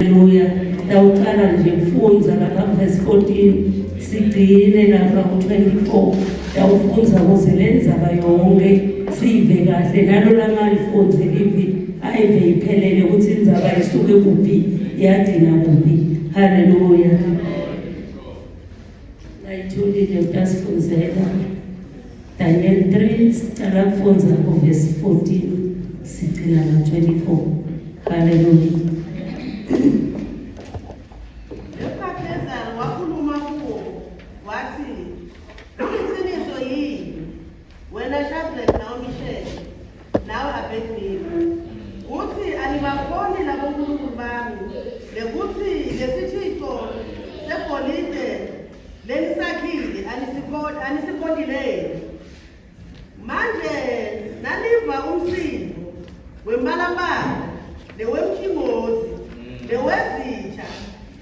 Haleluya. Tawucala nje kufundza lapha verse 14 sigcine lapha ku-24. Tawufundza kuze le ndzaba yonke siyive kahle nalo langalifundzi livi ayive iphelele ukuthi indzaba isuke kuphi yagcina kuphi. Haleluya. Layithulile utasifundzela. Daniel 3 sicala kufundza kuvesi 14 sigcina nga-24. Haleluya. Nebukadnezari wakhuluma kuwo wathi, Kuliciniso yini, wena Shadrach nawe Mishek nawe Abednego, kutsi anibakhoni labonkulunkulu bami, nekutsi lesithico segolide lenisakhile anisikhoni leni? Manje naniva umsindo wempalampala newemkhingozi newezitsha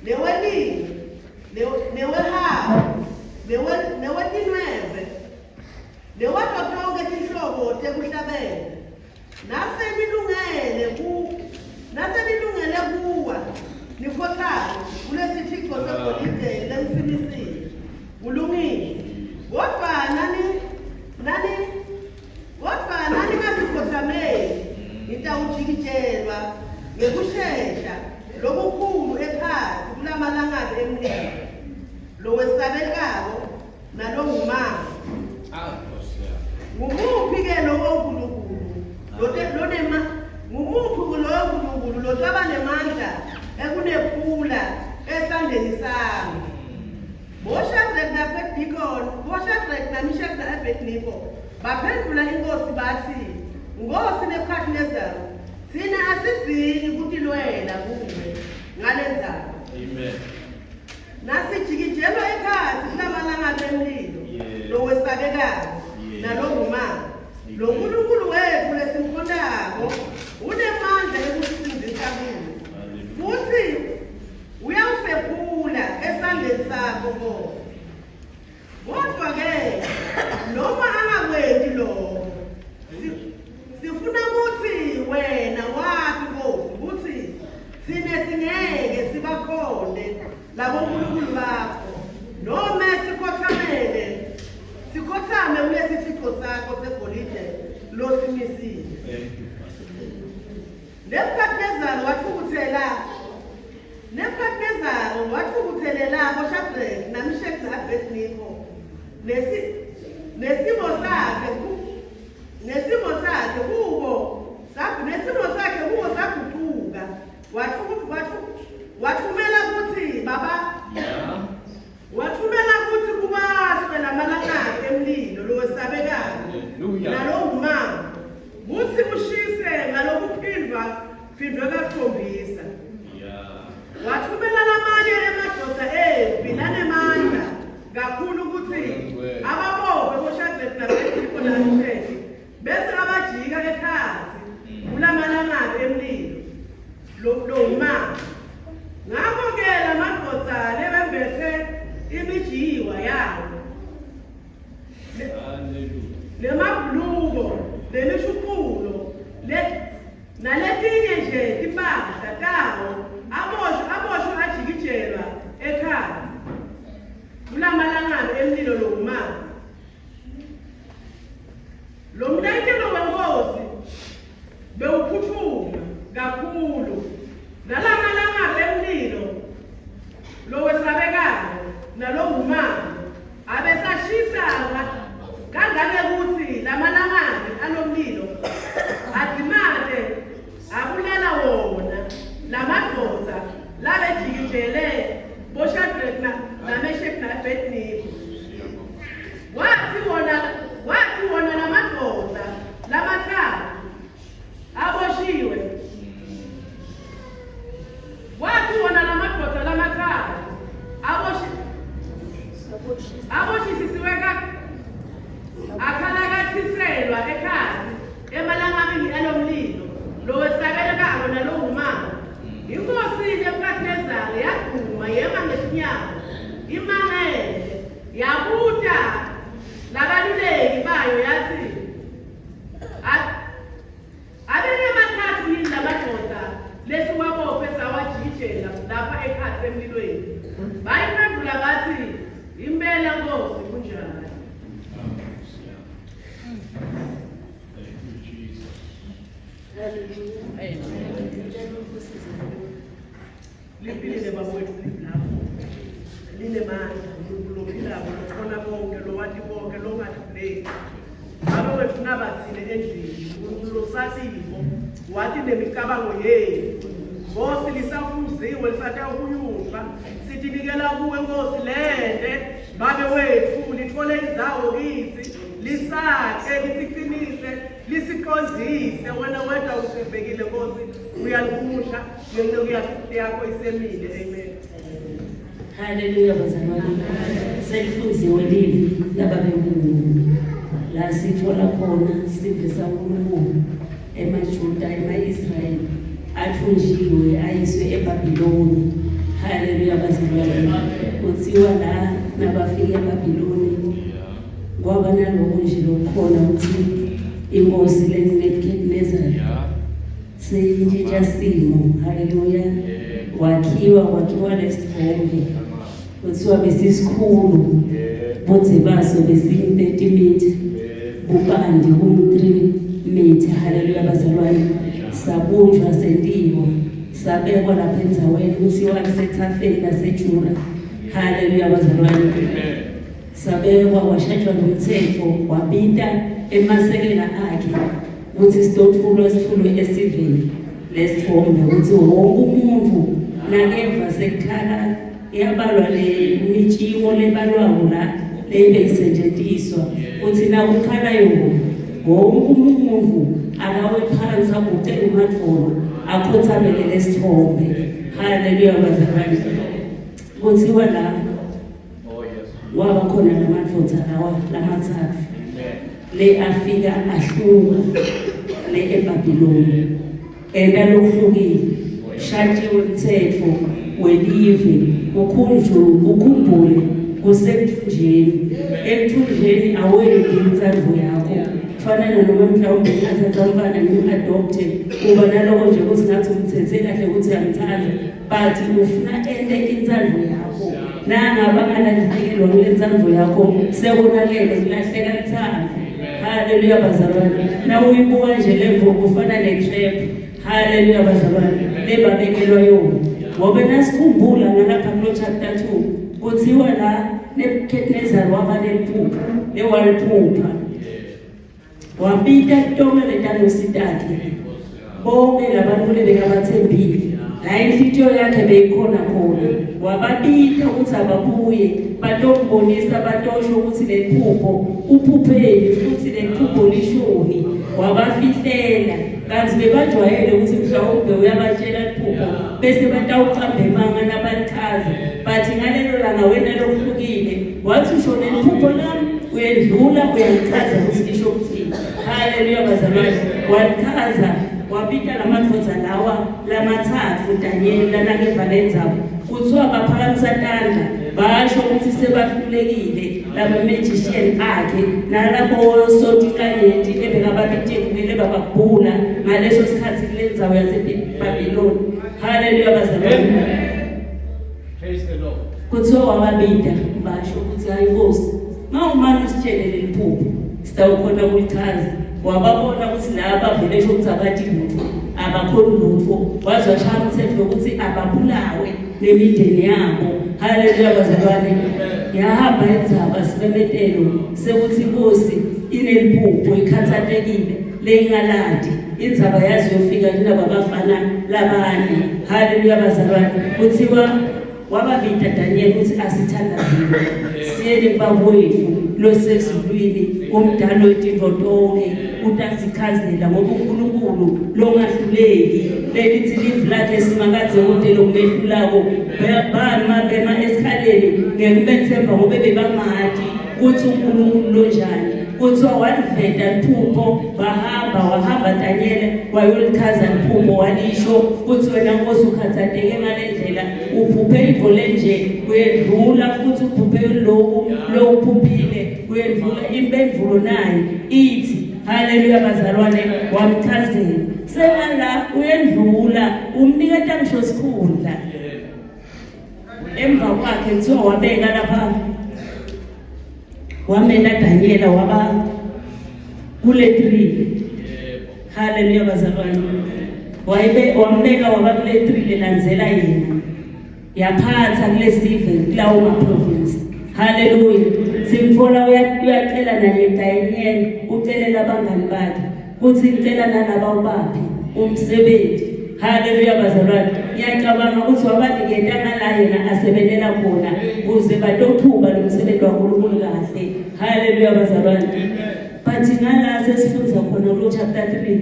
newelimi newehawu newetinweve newato tonkhe tinhlobo tekuhlabela nasenilungele ku nasenilungele kuwa nikhothame kulesithico segolide lengisimisile kulungile kodvwa nani nani kodvwa naningazikhothameli nitawujikijelwa ngekushesha lokukhulu ekhatsi kulamalangabi emlilo lowesabekako nalongumama. Ngumuphi-ke lowo Nkulunkulu lonema ngumuphi lowo Nkulunkulu lotaba nemandla ekunephula esandleni sami? BoShadrach naAbednego, boShadrach naMeshach na-Abednego baphendvula inkosi bathi, Nkosi Nebuchadnezzar, thina asidzingi kutilwela kuwe ngale ndzaba. Amen. Nasijikijelwa ekhatsi kulamalangabi emlilo lowesabekako nalongumanga. Lo Nkulunkulu wetfu lesimkhontako unemandla ekusisindzisa kuwo, futsi uyawusephula esandleni sakho, Nkhosi. Kodvwa-ke noma angakwenti loko, sifuna kutsi wena wati Nkhosi kutsi tsine singeke sibakhonte labonkulunkulu bakho nome sikhotsamele sikhotsame kulesithico sakho segolide losimisile. Nebukadnezari watfukutsela Nebukadnezari watfukutselela boShadraki naMishaki na-Abednego nesi nesimo sakhe nesimo sakhe kubo nesimo sakhe kubo sagucuka watfumela kutsi baba Wathumela kutsi kubaswe lamalangabi emlilo lowesabekako nalowumako, kutsi ushise ngalokuphindvwa phindvwe kasikhombisa. Wathumela lamanye emadvodza emphi lanemandla kakhulu kutsi ababophe boShadraki naAbednego naMisheki bese abajika ekhatsi kulamalangabi emlilo lowumako. Ngakho-ke lamadvodza lebembethe imijiwa yawo nemabhuluko nemishuqulo naletinye nje timpahla tawo aboshwa aboshwa ajikijelwa ekhaya kulamalangabi emlilo lowumako. Lo mlayitelo wenkosi bewuphutfuma kakhulu nalamalangabi emlilo lowesabekako nalowumako abesashisa kangangekutsi lamalangabi alomlilo adzimate abulala wona lamadvodza labejikijele boShadrach naMeshach na-Abednego. Wathi wona wathi wona lamadvodza lamathathu aboshiwe. Wathi wona lamadvodza lamathathu aboshi aboshisisiwe ka akhalakathiselwa ekhatsi emalangabini alomlilo lowesabelekako nalowumako. Inkosi Nebukadnezari yaduma yema ngetinyawo imangele Yabuta labaluleki bayo yatsi, Abengemathathu yini lamadvodza lesiwabophe sawajika? ajikijela lapha ekhatsi emlilweni. Bayiphendvula batsi, Impela Nkhosi kunjalo. Thank you, Jesus. Liphilile baba wethu live lakho. Linemandla uNkulunkulu lophilako lokhona konke lowati konke longahluleki. Babe wethu nabathile endlini uNkulunkulu losatiko wati nemicabango yethu. Nkosi lisafunziwe lisatawuhunyushwa sitinikela kuwe Nkosi lende babe wethu lithole indzawo kitsi lisakhe lisiqinise lisiqondzise wena wedwa uthembekile Nkosi uyalihumusha ngenceku yakho isemile amen. Haleluya bazalwane. Selifundziwe livi lababe uNkulunkulu. La sithola khona sive saNkulunkulu emaJuda ema-Israyeli athunjiwe ayiswe eBabiloni. Haleluya bazalwane. Kuthiwa la nabafika eBabiloni kwaba naloko nje lokukhona ukuthi inkosi leNebukadnezar seyintshintsha simo. Haleluya. Wakhiwa kwakhiwa lesithombe kuthiwa besisikhulu budze baso besiyi-30 meter bubandi kungu-3 meter. Haleluya bazalwane. Sabunjwa sentiwa sabekwa lapha endzaweni kuthiwa kusethafeni lasejura. Haleluya bazalwane. Sabekwa kwashajwa nomthetho wabita emasekela akhe ukuthi sitotfulwa sitfulwe esiveni lesithombe ukuthi wonke umuntu nakeva sekukhala iyabalwa le mitshiko lebalwako la leyibe isetshenziswa ukuthi nakukhala yona wonke umuntu akawe phansi aguqe umadvolo akhothamele lesithombe. Haleluya bazalwane. Kuthiwa la Oh, yes. waba khona lamadvodza lawa lamathathu le afika ahluka le eBabiloni enta lokuhlukile shatshiwe umthetho welive ukhunjule ukhumbule kusemthunjeni emthunjeni awenzi intsandvo yakho fana nanoma mhlawumbe ngingathatha umntwana ngim-adopte kuba naloko nje ukuthi ngathi umthethe kahle ukuthi uyamthanda but ufuna ente intsandvo yakho nangaba angalahlekelwa kule ntsandvo yakho sekonakele kulahleka luthando. Haleluya bazalwane. Nawuyibuka nje le mvumo kufana ne-trap. Haleluya bazalwane. Lebabekelwa yona ngoba nasikhumbula ngalapha kulo chapter 2 kuthiwa la Nebuchadnezzar waba neliphupho lewaliphupha wabita tonke letanosi takhe bonke labantu lebekabathembile la inhlitiyo yakhe beyikhona khona wababita ukuthi ababuye batombonisa batosho ukuthi leliphupho uphupheni futhi leliphupho lishoni wabafihlela kanti bebajwayele ukuthi mhlawumbe uyabatshela liphupho bese batawuqamba emanga nabalichaza but ngalelo langa wena lokuhlukile wathi usho leliphupho lami uyedlula uyalichaza ukuthi lisho ukuthini. Haleluya bazalwane. Walichaza wabita lamadvodza lawa lamathathu Daniel lanakeva lendzaba kuthiwa baphakamisa tandla basho ukuthi sebahlulekile lama magician akhe nalabo sotikanyeti ebekababitile kumele bababhula ngaleso sikhathi kule ndzawo yaseBabiloni. Haleluya bazalwane. Praise the Lord. Kuthiwa wababida basho ukuthi hayi Nkosi, mawumane usitshele leli phupho sitawukhona ukulichaza. Wababona ukuthi laba vele esho ukuthi abathi lutho, abakhoni lutho. Waze washaya umthetho wokuthi ababulawe nemindeni yabo. Haleluya bazalwane. Yahamba indzaba simemetelo sekuthi inkosi ineliphupho ikhathatekile leyingaladi indzaba yazi yofika kulaba bafana labane. Haleluya bazalwane. Kuthiwa wababita Daniel ukuthi asithandazile siyele kubaba wethu losezulwini umdalo wetinto tonke utasichazela ngoba uNkulunkulu longahluleki lelithi livi lakhe simakadze kute lokumehlulako bama bema esikhaleni ngekubethemba ngoba bebamati kuthi uNkulunkulu lonjani kuthiwa waliveta liphupho bahamba wahamba Daniel wayolichaza liphupho walisho kuthi wena Nkosi ukhathateke ngale ndlela uphuphe into lenje uyedlula futhi uphuphe lokhu lokuphuphile uyedlula impendulo nayo ithi haleluya bazalwane wamchazela. Sengala uyendlula umniketa ngisho sikhundla. Emva kwakhe kuthiwa wabeka lapha wamela Daniela waba kule 3. Haleluya bazalwane. Wayibe wambeka waba kule 3 lelandzela yena. Yaphatha kulesive kulawo ma province. Haleluya. Simthola uyacela naye Daniel ucelela abangani bakhe kuthi ngicela nalaba ubaphi umsebenzi. Haleluya bazalwane. Ngiyacabanga ukuthi wabaniketa ngala yena asebenzela khona kuze batoqhuba lo msebenzi waNkulunkulu kahle. Haleluya bazalwane. But ngala sesifundza khona kulo chapter 3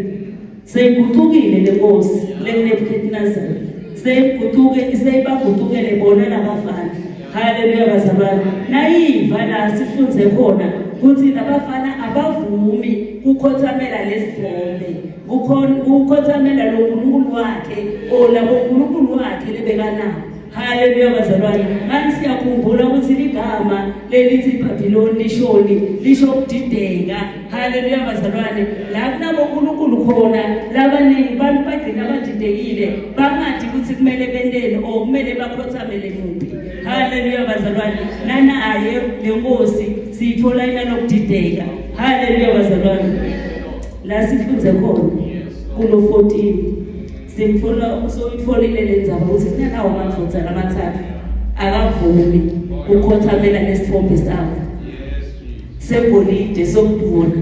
seyigucukile le nkosi leNebukadnezar seyigucuke seyibagucukele bona labafana. Haleluya bazalwane. Nayiva la sifunze khona ukuthi labafana abavumi kukhothamela lesithombe. Kukhona kukhothamela lo nkulunkulu wakhe o labo nkulunkulu wakhe lebekanabo. Haleluya bazalwane. Manje siyakhumbula ukuthi ligama lelithi iBhabhiloni lishoni lisho ukudideka. Haleluya bazalwane. La kunabo uNkulunkulu khona labaningi bantu bagcina badidekile bangathi ukuthi kumele benteni or kumele bakhothamele kuphi. Haleluya bazalwane. Nanaye lenkosi siyithola inalokudideka. Haleluya bazalwane. La sifunze khona kulo 14 Simfuna usuyitholile le ndzaba ukuthi kunanawo amadvodza lamathathu akavumi ukukhothamela lesithombe sabo segolide sokuduna.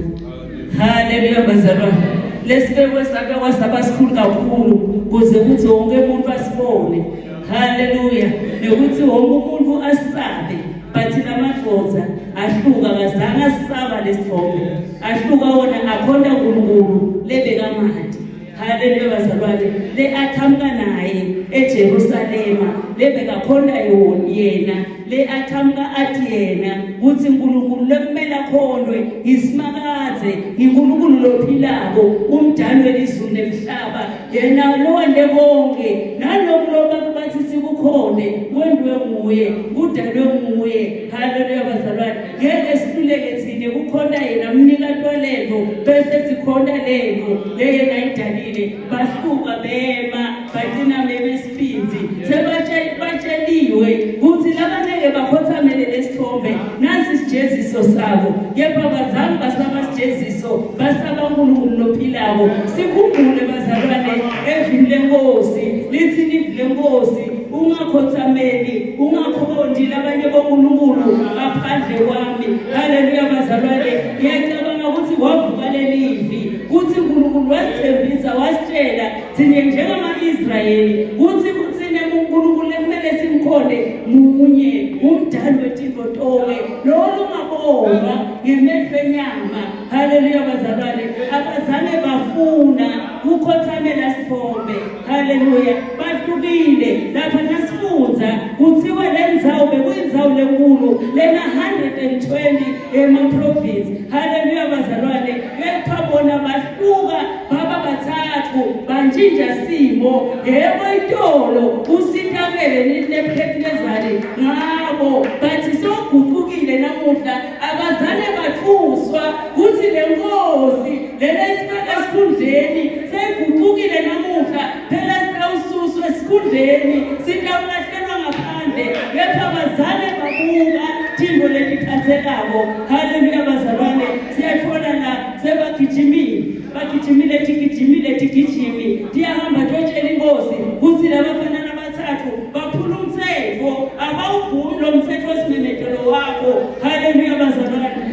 Haleluya bazalwane. Lesibekwe sabekwa saba sikhulu kakhulu kuze kuthi wonke umuntu asibone. Haleluya. Nokuthi wonke umuntu asabe. But lamadvodza ahluka kazange asaba lesithombe. Ahluka wona akhonta uNkulunkulu lebekamati. Haleluya bazalwane, le aqhamuka naye eJerusalema, le bekakhonta yona yena, le aqhamuka athi yena kuthi uNkulunkulu lekumele akhondwe isimakadze, uNkulunkulu lophilako, umdali welizulu nemhlaba, yena lowande konke, naloku lobantu bathi sikukhonde, kwendiwe nguye, kudalwe nguye. Haleluya bazalwane, ngeke sihluleke thina kukhonta yena mnikati walento bese sikhonta lento leyena ayidalile. Bahluka bema bagcina bebesibindzi sebatsheliwe ukuthi labangeke bakhothamele lesithombe nasi isijeziso sabo, kepha bazange basaba sijeziso, basaba uNkulunkulu lophilako. Sikhumbule bazalwane evini lenkosi lithi livi lenkosi ungakhothameli ungakhonti labanye bonkulunkulu ngaphandle kwami. Haleluya bazalwane, ngiyacabanga ukuthi wavuka lelivi kuthi uNkulunkulu wasithembisa wasitshela thina njengama-Israyeli kuthi kuthina uNkulunkulu ekumele simkhonde munye umdali wetinto tonke lo longabonwa ngemehlo enyama. Haleluya bazalwane, abazange bafuna kukhothamela sithombe. Haleluya, bahlukile lapha nasifundza kuthiwa le ndzawo bekuyindzawo lenkulu lena 120 ema-province. Haleluya bazalwane, kepha bona bahluka baba bathathu bantshintsha simo. Yebo itolo usitakele Nebukadnezari ngabo bathi soguqukile namuhla, abazange bathuswa kuthi le nkosi lena isifaka esikhundleni seyiguqukile namuhla, phela sitawususwa esikhundleni sitawulahlelwa ngaphandle, kepha bazange babuka tintfo letiphathekako. Haleluya bazalwane, siyatfola la sebagijimile, bagijimile, tigijimile, tigijimi tiyahamba totshela inkosi kutsi labafana labathathu baphula umtsetfo, abawuvumi lo mtsetfo wesimemetelo wakho. Haleluya bazalwane,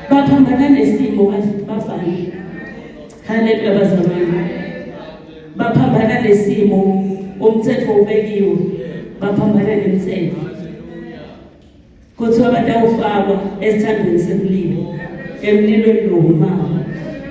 baphambana nesimo bafana. Haleluya bazalwane, baphambana nesimo, umtsetfo ubekiwe, baphambana nemtsetfo. Kuthiwa batawufakwa esithandweni semlilo, emlilweni lohumako,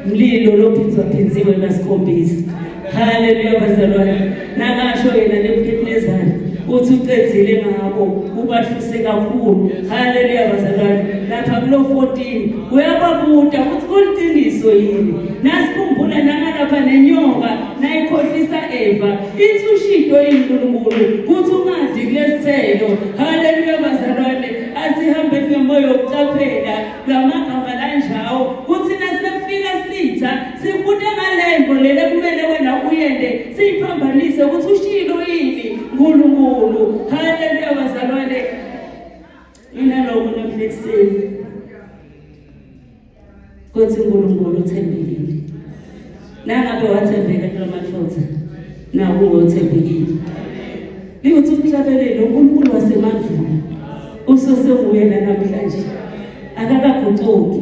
mlilo lophindwaphindziwe kasikhombisa. Haleluya bazalwane, nakasho yena Nebukadnezari uthi ucedzile ngabo, ubahluse kakhulu. Haleluya bazalwane, lapha kulo 14 uyababuta ukuthi kuliciniso yini. Nasikhumbula nangalapha nenyoka nayikhohlisa Eva ithi ushito yini uNkulunkulu kuthi ungadli kulesithelo. Haleluya bazalwane, asihambe ngemoya wokucaphela lamagama lanjawo kuthi nasefika sitha Sibukisise ukuthi ushilo yini uNkulunkulu. Haleluya bazalwane. Mina lokho namhla ekuseni. Kuthi uNkulunkulu uthembekile. Nangabe wathembeka kulamadvodza, nawo uthembekile. Liyothi umhlabeleli uNkulunkulu wasemandulo usosenguye namhlanje. Akakaguquki.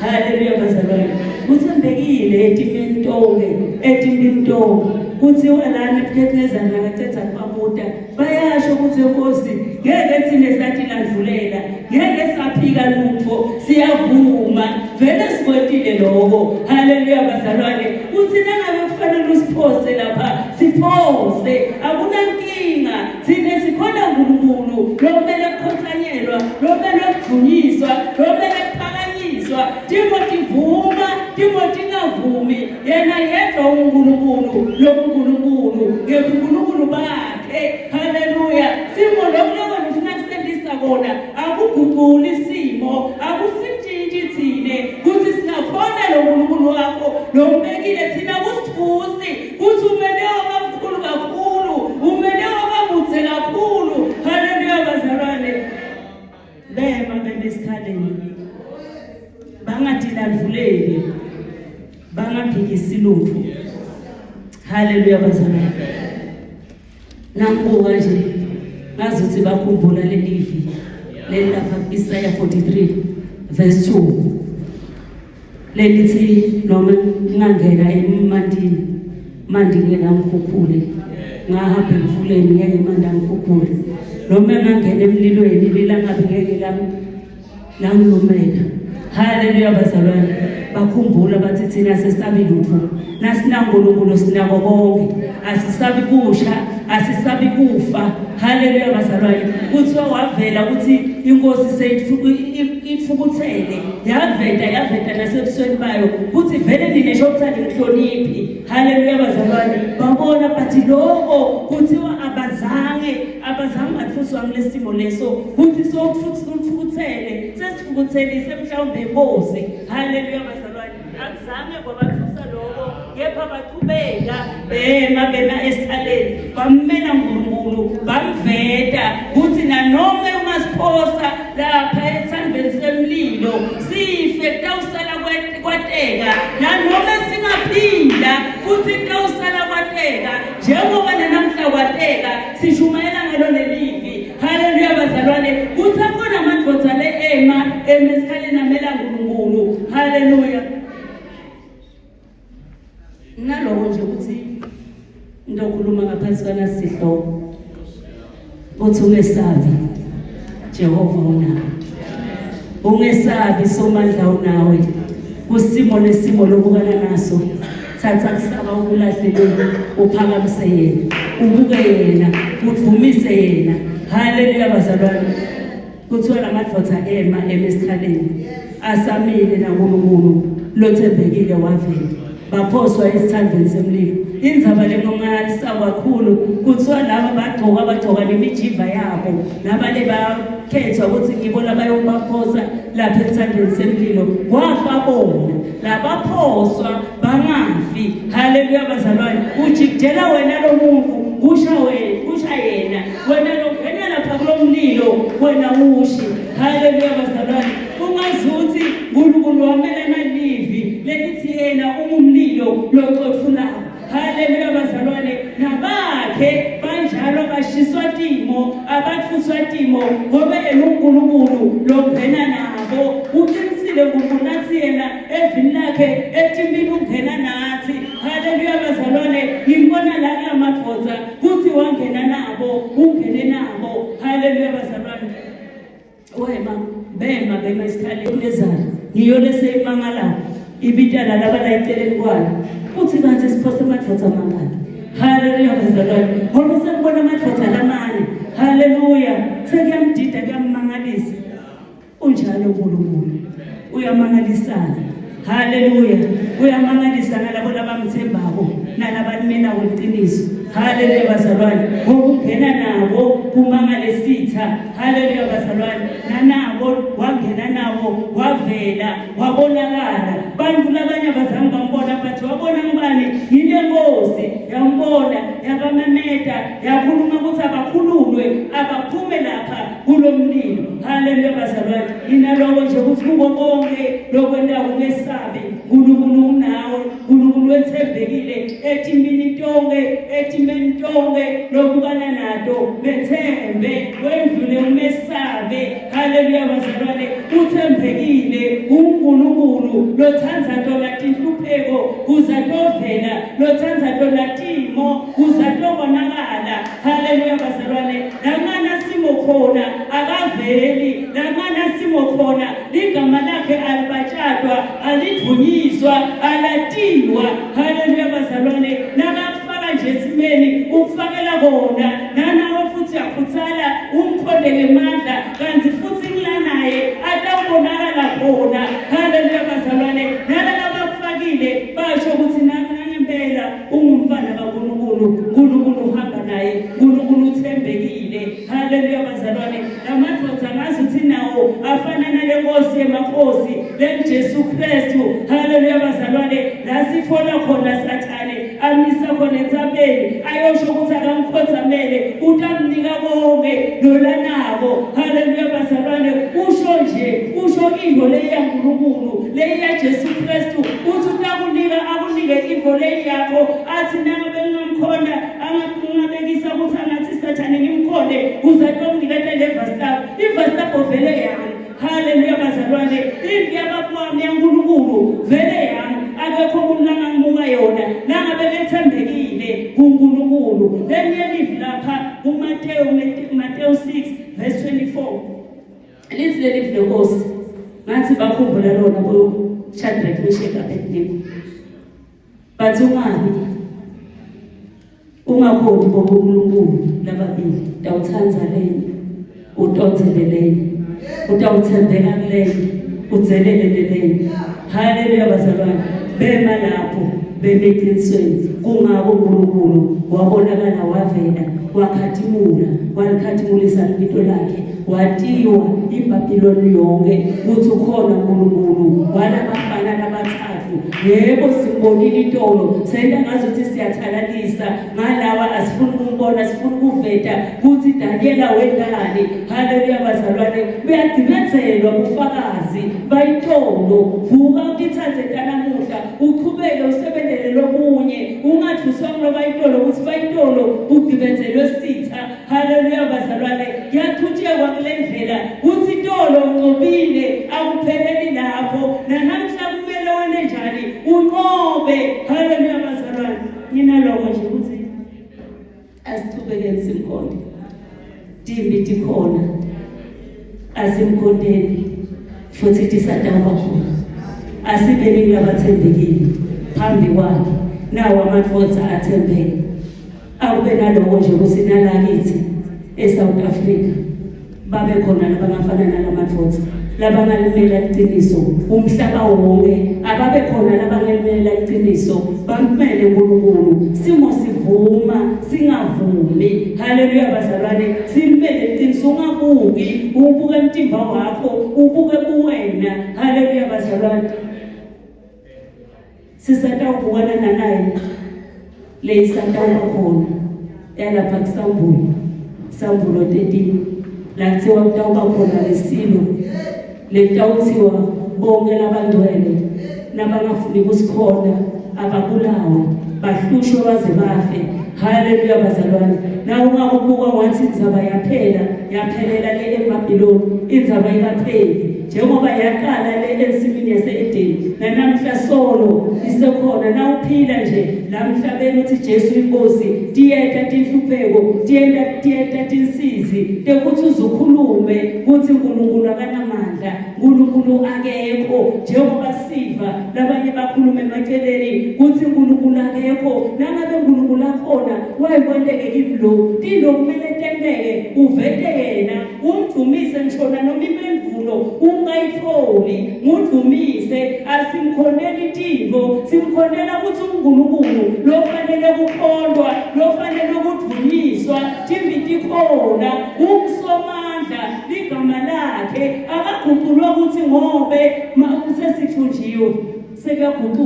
Haleluya bazalwane. Uthembekile etimeni tonke, etimini tonke. Kuthiwa la Nebuchadnezzar nakacedza kubabuta bayasho ukuthi Nkosi ngeke thina sathi landvulela ngeke saphika lutho siyavuma vele sikwetile lokho haleluya bazalwane uthi nangabe kufanele usiphose lapha siphose akunankinga thina sikhona uNkulunkulu lomele kukhothanyelwa lomele kudunyiswa lomele kuphakanyiswa timo tivuma timo tingavumi yena yedwa uNkulunkulu lobuNkulunkulu ngebuNkulunkulu bakhe haleluya simo lokhu lokho ufuna kusendisa kona akuguquli isimo akusintshintshi thine kuthi singakhona lo nkulunkulu wakho lombekile thina kusithusi kuthi umele waba mkhulu kakhulu umele waba mudze kakhulu haleluya bazalwane bema beme esikhaleni bangadilandvuleli bangaphikisi lutho haleluya bazalwane Nangibuka nje ngazuthi bakhumbula lelivi leli lapha ku-Isaya 43 verse 2 lelithi noma ngingangena emandini mandi ngeke angikhukhule ngahamba emfuleni ngeke mandi angikhukhule noma ngangena emlilweni lilangabi ngeke langilumela haleluya bazalwane bakhumbula bathi thina sesabi lutho nasinankulunkulu sinako konke asisabi kusha asisabi kufa haleluya bazalwane kuthiwa wavela ukuthi inkosi seyithukuthele yaveta yaveta nasebusweni bayo kuthi vele nina sho ukuthi angihloniphi haleluya bazalwane babona but lokho kuthiwa abazange abazange bathuswa kulesimo leso kuthi sokuthukuthele sesithukuthelise mhlawumbe inkosi haleluya bazalwane akuzange kwabathusa lokho kepha bachubeka bema bema esithaleni bammela uNkulunkulu bamveta kuthi nanoma ungasiphosa lapha esandleni semlilo sife kutawusala kwateka nanoma singaphila futhi kutawusala kwateka njengoba nanamhla kwateka sishumayela ngalo lelivi haleluya bazalwane kuthi akhona amadoda le ema emesikhaleni amela uNkulunkulu haleluya naloko nje ukuthi ngizokhuluma ngaphansi kwanasihloko uthi ungesabi Jehova unawe ungesabi somandla unawe kusimo nesimo lobukana naso thatha kusaba ukulahleleni uphakamise yena ubuke yena udumise yena haleluya bazalwane kuthiwa lamadoda ema emesikhaleni asamile naNkulunkulu lothembekile wavela baphoswa esithandweni semlilo indzaba lengomalisa kakhulu kuthiwa laba bagcoka bagcoka nemijiva yabo nabale bakhethwa ukuthi ngibo labayokubaphosa lapha esithandweni semlilo kwafa bona labaphoswa bangafi haleluya bazalwane ujikijela wena lo muntu kusha wena kusha yena wena longena lapha kulo mlilo wena ushi haleluya bazalwane ungazuthi uNkulunkulu wamelana livi lelithi yena ungumlilo locothulayo haleluya bazalwane nabakhe banjalo bashiswa timo abathuswa timo ngoba yena uNkulunkulu longena nabo uqinisile uNkulunkulu nathi yena evini lakhe etimpini ungena nathi haleluya bazalwane ngimbona la kula madoda kuthi wangena nabo ungene nabo haleluya bazalwane wema bema bema isikhaleni lezana ngiyo leseyimangalayo ibitana laba la eceleni kwayo uthi kanti siphose amadoda amangaki haleluya bazalwane ngoba sekubona amadoda lamane haleluya sekuyamdida kuyammangalisa Unjalo uNkulunkulu. Uyamangalisana. Haleluya. Uyamangalisa nalabo labamthembako nalabalimela iqiniso. Haleluya bazalwane. Ngokungena nabo kumangale sitha. Haleluya bazalwane. Nanabo wangena nabo wavela wabonakala. Bantu labanye abazange bambona but wabona ngubani? Yile Nkosi yambona yabamemeza. Yamemeta yakhuluma ukuthi abakhululwe, abaphume lapha kulomlilo. Haleluya bazalwane. Nginaloko nje ukuthi kuko konke lokwenta ungesabi. uNkulunkulu unawe, uNkulunkulu wethembekile etimini tonke, etimeni tonke lobukana nato, methembe, wendlule umesabe. Haleluya bazalwane, uthembekile uNkulunkulu lothanda tona tinhlupheko kuze tovela, lothanda tona timo kuze tobonakala. Haleluya bazalwane, lamana simo khona akaveli, lamana simo khona ligama lakhe alibatshadwa, alidunyiswa, alatiwa. Haleluya bazalwane, nakakufaka nje esimeni ukufakela kona, nanawe futhi uyakhuthala umkhonde ngemandla, kanti futhi ngila naye atawubonakala khona. Haleluya bazalwane, nalaba bakufakile basho ukuthi nangempela ungumfana kaNkulunkulu, uNkulunkulu uhamba naye, uNkulunkulu uthembekile. Haleluya bazalwane, lamadoda ngazi ukuthi nawo afana nale nkosi yemakhosi lenJesu Kristu. Haleluya bazalwane, la sithola khona Sathane amisa khona entsabeni ayosho ukuthi akamkhothamele utamnika konke lolanako. Haleluya bazalwane, usho nje usho into leyaNkulunkulu leya Jesu Kristu uthi utakunika akunike into leyakho athi nangabe ngingamkhonda angabekisa ukuthi angathi Sathane ngimkhonde kuze atonginiketa le vastap ivastap vele yami. Haleluya bazalwane, impi yabakwami yaNkulunkulu vele yami, akekho umuntu langangimuka yona nangabe bethembekile kuNkulunkulu. Lenye livi lapha kuMateyu, Mateyu 6 verse 24 lithi leli livi lenkosi, ngathi bakhumbula lona bo Shadrach, Meshach, Abednego, bathi ungabi ungakhoni bonkulunkulu lababili, utawuthanda lenye utondzele lenye, utawuthembeka kulenye udzelele lenye. Haleluya bazalwane, bema lapho beme eqinisweni. Kungako uNkulunkulu wabonakala wavela wakhathimula walikhathimulisa libito lakhe, watiwa iBhabhiloni yonke ukuthi ukhona uNkulunkulu walabafana labathathu. Yebo, simbonile itolo, senta ngazuthi siyathalalisa ngalawa, asifuni ukumbona, sifuna ukuveta ukuthi Daniela wendani. Haleluya bazalwane, buyagcibezelwa bufakazi bayitolo. Vuka utithathe tanamuhla uchubeke usebenzele lokunye, ungathuswa kuloba itolo ukuthi bayitolo kugcibezelwe sitha. Haleluya bazalwane, kuyachutshekwa kule ndlela kuthi itolo unqobile, akupheleli lapho, nanamhla kumele wene njani unqobe. Haleluya bazalwane, nginaloko nje ukuthi asichubekeni simkhonde, timbi tikhona, asimkhondeni futhi tisatawuba khona, asibeni kulabathembekile phambi kwakhe, nawo amadvodza athembeke. Akube naloko nje ukuthi nalakithi eSouth Africa babe khona labangafana nalamadvodza labangalimela iqiniso umhlaba wonke, ababe khona labangalimela iqiniso bamele uNkulunkulu. Simo sivuma singavumi. Haleluya bazalwane, simele iqiniso, ungabuki ubuke emtimba wakho, ubuke buwena. Haleluya bazalwane, sisatawubukana nanaye leyisatawuba khona yalapha kusambulo, sambulo 13 la kuthiwa kutawuba khona lesilo letawuthiwa bonke labangcwele nabangafuni kusikhona ababulawe bahlushwe baze bafe. Haleluya bazalwane, nawe ungakubuka wathi indzaba yaphela, yaphelela le eBhabhiloni, indzaba ikapheli njengoba yaqala le ensimini yase-Edeni, nanamhla solo isekhona. Nawuphila nje la mhlabeni uthi Jesu inkosi, tiyeta tinhlupheko, tiyeta tiyeta tinsizi tekuthi uzukhulume kuthi uNkulunkulu akanamandla, uNkulunkulu akekho, njengoba siva labanye bakhuluma emaceleni kuthi uNkulunkulu akekho. Nangabe uNkulunkulu akhona, wayikwenteke kimi lo tilo kumele tenteke, uvete yena umdumise ngishona noma impendulo ungayitholi, mudumise. Asimkhoneli tintfo, simkhonela ukuthi uNkulunkulu lofanele kukholwa, lofanele ukudunyiswa. Timbi tikhona, umsomandla ligama lakhe akaguqulwa ukuthi ngobe sesithunjiwe sekuyaguquka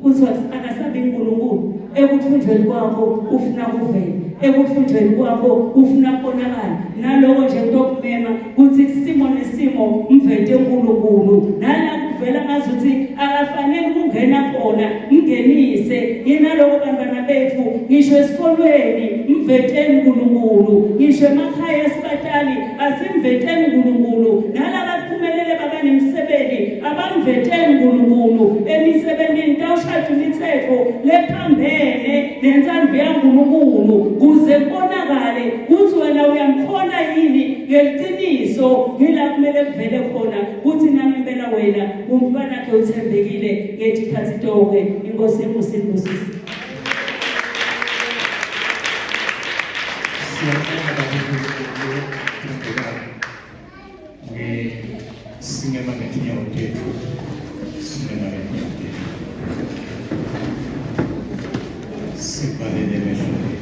kuthiwa akasabi uNkulunkulu. Ekutfunjweni kwakho ufuna kuvela, ekutfunjweni kwakho ufuna kubonakala. Naloko nje kutokumema kutsi isimo nesimo mvete uNkulunkulu. Nala kuvela ngazuthi akafanele ukungena khona, mngenise. Nginaloko bantwana bethu, ngisho esikolweni mveteni uNkulunkulu, ngisho emakhaya sibatali asimveteni uNkulunkulu. Nalaba baphumelele baba nemisebenzi abamveteni uNkulunkulu emisebenzini, tawushada imithetho lephambene nentsandvo yaNkulunkulu kuze kubonakale kutsi wena uyamkhona yini ngeliciniso. Ngila kumele kuvele khona kutsi nangempela wena umntwanakhe uthembekile ngetikhatsi tonke. Inkosi emusibusise. Siyabonga kakhulu thandekayo. Nge singema ngetinyawo tetfu. Singema ngetinyawo tetfu. Sivalele emehlo.